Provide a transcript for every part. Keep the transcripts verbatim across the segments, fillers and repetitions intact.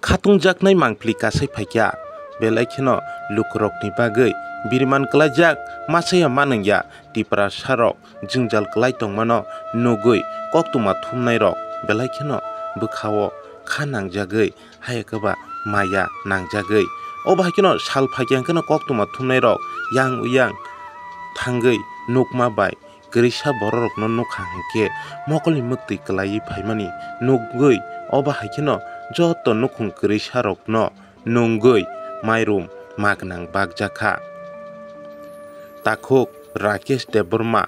Khatungjaknai mangpili kasai phaikha, belai kheno lukurokni bagwi biriman kwlaijak machaya manwngya Tiprasarok jwngjal kwlai tongmano nugwi koktwma thumnairok belai kheno bwkhao kha nangjagwi, hayakhe ba maya nangjagwi. Obo hai kheno sal phaikha hwnkhe no koktwma thumnairok yang uyang thangwi nukma bai kwrwisa bororokno nukha hwnkhe mokolni mwktwi kwlaiwi phaimani nugwi, obo hai kheno joto nukhung kwrwisarokno nungwi mairum magnang bakjakha. Takhuk Rakesh Debbarma,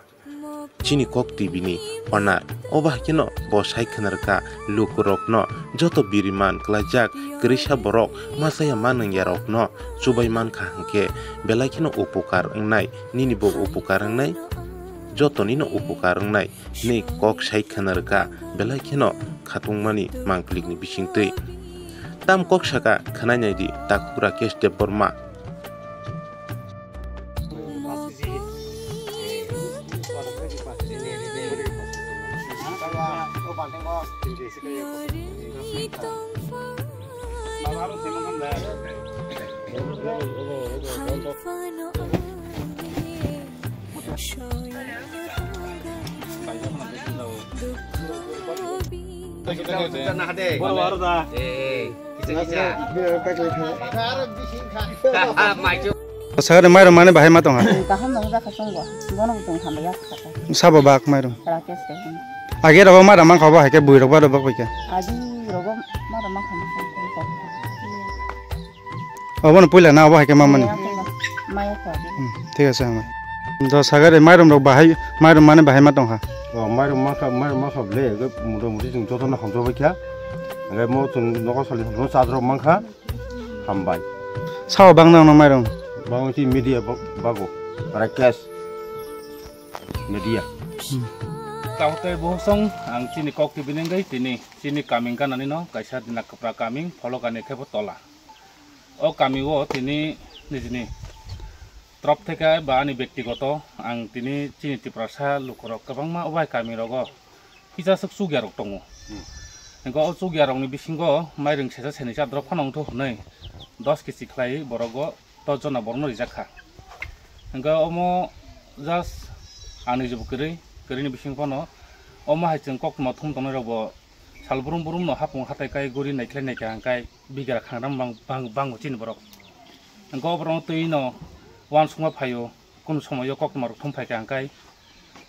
chini Kok T V ni owner, obo hai kheno bo sai khwnarwkha lukurokno, joto biriman kwlaijak kwrwisa borok machaya manwng yarokno chubai mankha hwnkhe belai kheno upokar wngnai, nini bo upokar wngnai, jotonino upokar wngnai. Hwnwi kok sai khwnarwkha, belai kheno khatungmani mangpilikni bisingtwi. Tam kok saka khwnai naidi Takhuk Rakesh Debbarma. Sagari mairum mani bahai ma tongha. Kaham nang jakha chwngbo. Bono bo tong hambai ya kha. Sabo bak mairum. Rakesh Debbarma. Age rogo mara mangkha bo hai khe bui rok ba rok bak bai khe. Agi rogo mara mangkha. Obono puila na obo hai khe mamani. Maya kha. Hmm, thik ase hambai. Do sagari mairum rok bahai, mairum mani bahai ma tongkha. O mairum mangkha, mairum mangkha ble, ege muda mudi chwng jotono hamjak bai kha. Ege mo chwng nogo sali hamjak chadrok mangkha. Hambai. Sao bang nang no mairum. Bang si media bago. Para cash. Media. Hmm. Tamo tei bohosong ang chini kok tibini wngwi tini chini kaming ganani no kaisa dina kwpra kaming pholokani khe bo tola. O kami o tini nijini trop theke ba ani bektigoto ang tini chini Tiprasa lukurok kwbangma o bai kami rogo kisa swk chukya rok tongo. Hmm. Hingke o chukya rokni bisingo mairing sesa seni cha drop phano wngtho hwnwi dos kisi khlai borok o dos jona borokno rijak kha. Hingke omo just ani je bo kwrwi, kwrwini bising phano omo hai chwng koktwma thum tongnai rok bo sal brum brum no hapung hatai kai guri naikhlai naikha hingkai bigra khangram bang, bang, bango chini borok. Hingke o borokno twi no uansukma phaio, kunu somoio koktwma rok thum phaikha hingkai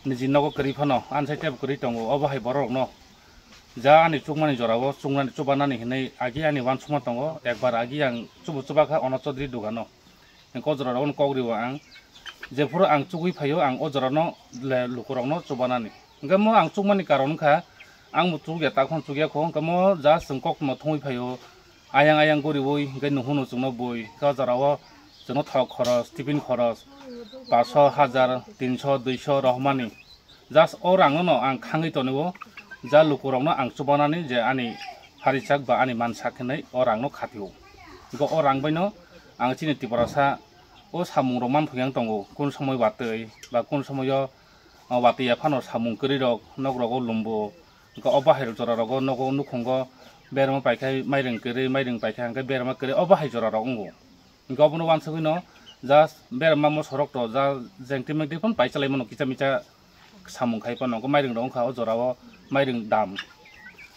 niji nogo kwrwi phano ansai tebo kwrwi tongo, obo hai borok rokno ja ani chukmani jorao chuknani chubanani hinwi agi ani uansukma tongo, ekbar agi ang chubu chubakha Ono Chaudhary dogano. Hingke o jora rok no kok rio ang, jephuru ang chugui phaio ang o jora no le lukurok no chubanani. Hingke mo ang chukmani karon wngkha, ang bo chukya takhon chukya kho, hingke mo ja chwng koktwma thungui phaio, ayang ayang guriui hingke nuhunu chwngno bui, hingke o jora o chwngno thok khoros, tiffin khoros, paso, hajar, tinso, duiso rohormani. Just o rangno no ang khangwi tonio, ja lukurokno ang chubanani je ani pharisak ba ani mansak hinwi o rangno khatio. Hingke o rang baino ang chini Tiprasa o samungrok manphukyang tongo, kun somoi watwi ba kun somoio, o, watwi ya phano samung kwrwirok nokrogo lumbo, hingke o bahai jora rogo nogo nukhungo berma paikhai mairing kwrwi, mairing paikha hingke berma kwrwi o bahai jora rok wngo. Hingke obono uansugui no just berma moso rok to ja jengti mengti phano pai chalai mano kisa misa samung khai phano. Hingke mairing rok wngkha o jora o mairing dam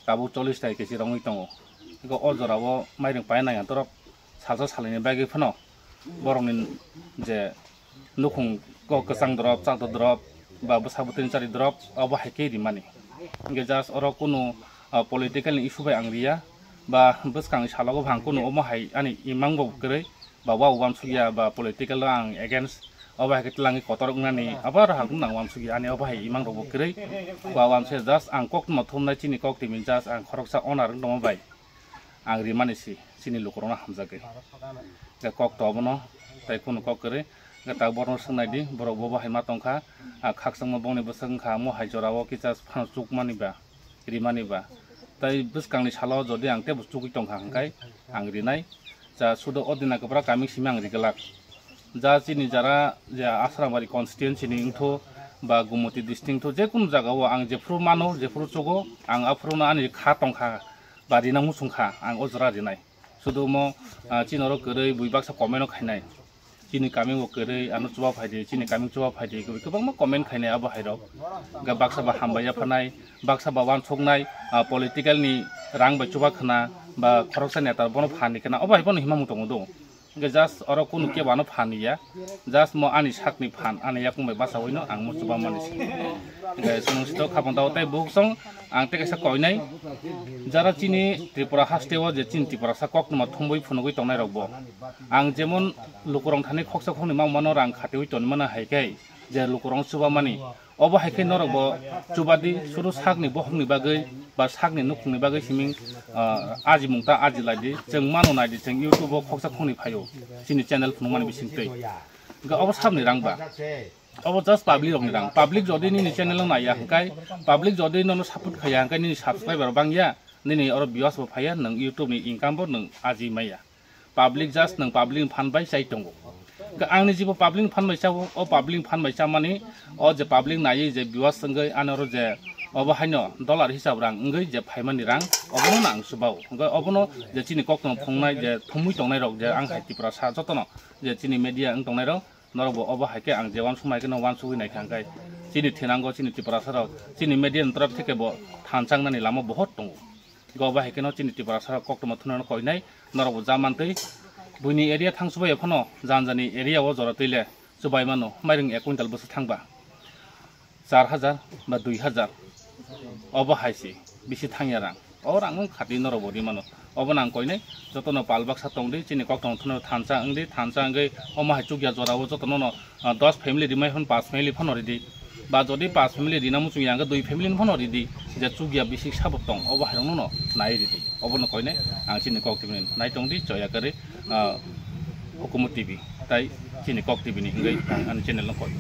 tabuk chollish tai kesi rogwi tongo. Hingke o jora o mairing paina ya torok salsa salai ni bagwi phano borok ni je nukhung kok kwchang drop, chakdo drop, ba bwsa bwtwini chari drop, abo hai khe rimani. Hingke just oro kunu, ah, political ni issue bai ang riya, ba bwskang ni salogo bo ang kunu omo hai ani imang bo kwrwi, ba wa uansukya, ba political o ang against, obo hai khe twlangwi kotor wngnani, abo aro ang kunu ang uansukya, ani obo hai imang rok bo kwrwi, ba uansukya just ang koktwma thumnai chini kok timi just ang khoroksa owner wng tongma bai. Ang rimani si, chini lukurokno hamjagwi. Hingke kok to obono, tei kunu kok kwrwi. Hingke ta borokno swngnai di, borok bo bo hai ma tongkha. A khakchangma bongni bwswk wngkha, omo hai jorao kisa phano chukmani ba, rimani ba. Tei bwskangni salo jodi ang teibo chugui tongkha hingkai ang rinai. Ja sudo o dina kwpra kaming simi ang riglak. Ja chini jara je Asrambari constituency ni wngtho ba Gumoti district wngtho, je kunu jaga o ang jephuru mano, jephuru chugo, ang aphuru no ani kha tongkha ba rina muchung kha, ang o jora rinai. Sudumo, ah, chini oro kwrwi bui baksa comment o khainai. Chini kami bo kwrwi, ano chuba phaidi, chini kami chuba phaidi, kwbangma comment khainai abo hairok. Ga baksa ba hambai yaphanai, baksa ba wansuknai, ah, political ni rang bai chuba khna, ba khoroksa neta bono phan ni khna, obo hai bono himamung tongo do. Hingke just oro kunu kebo ano phan ya, just mo ani sakni phan, ani yakung bai bachawino ang mo chuba mani se. Hingke chwng sito khapang tao tei buksong ang tei kaisa koinai, jara chini Tripura haste o je chini Tiprasa koktwma thumwi phunugwi tongnai rok bo. Ang jemon lukurok thani khoksa khokni mamano rang khatiwi tonmana hai khe je lukurok chuba mani. Obo hai khe norok bo chubadi, suru sakni bohokni bagwi ba sakni nukhungni bagwi siming, ah, ajimung ta aji lai di. Chwng mano nai di, chwng YouTube o khoksa khokni phaio chini channel phunukmani bising twi. Hingke obo sabni rang ba? Obo just public rokni rang. Public jodi nini channel no naiya hingkai, public jodi nono support khaiya hingkai nini subscriber bangya, nini oro viewers bo phaiya, nwng YouTube ni income bo nwng aji maya. Public just nwng public ni phan bai chai tongo. Hwnkhe angni jibo public ni phan bai chao, o public ni phan bai chamani, o je public naiwi je viewers wngwi ani oro je obo haino dollar hisab rang wngwi je phaimani rang, obono no ang chubao. Hwnkhe obono je chini koktwma phungnai je thumwi tongnai rok je ang hai Tiprasa jotono je chini media wng tongnai rok, norok bo obo hai khe ang je wansukmai kheno wansugwi naikha hwnkhe chini thinango chini Tiprasa rok chini media ni torop theke bo thansa wngnani lama bohot tongo. Go ba hai kheno chini Tiprasa rok koktwma thunano koinai, norok bo ja mantwi. Buini area thang chubai phano janjani area o jora twi le chubai mano, mairing ek quintal bwswk thangba char hajar ba dui hajar, obo hai se bisi thangya rang. O rang wng khati norok bo ri mano. Obo nang koinai jotono pal baksa tong di, chini koktwma thunano thansa wng di, thansa wngwi omo hai chukya jora o jotono no ah, dos family rimai phano pas family phano ridi. Ba jodi pas family rina muchung ya hwnkhe dui family phano ridi. Je chukya bisik sabuk tong, obo hairokno no nai ridi. Obono koinai ang chini kok tibini nai tong di, choya kari, ah, Hukumu T V tai chini kok T V ni hingwi ang ani channel no koi.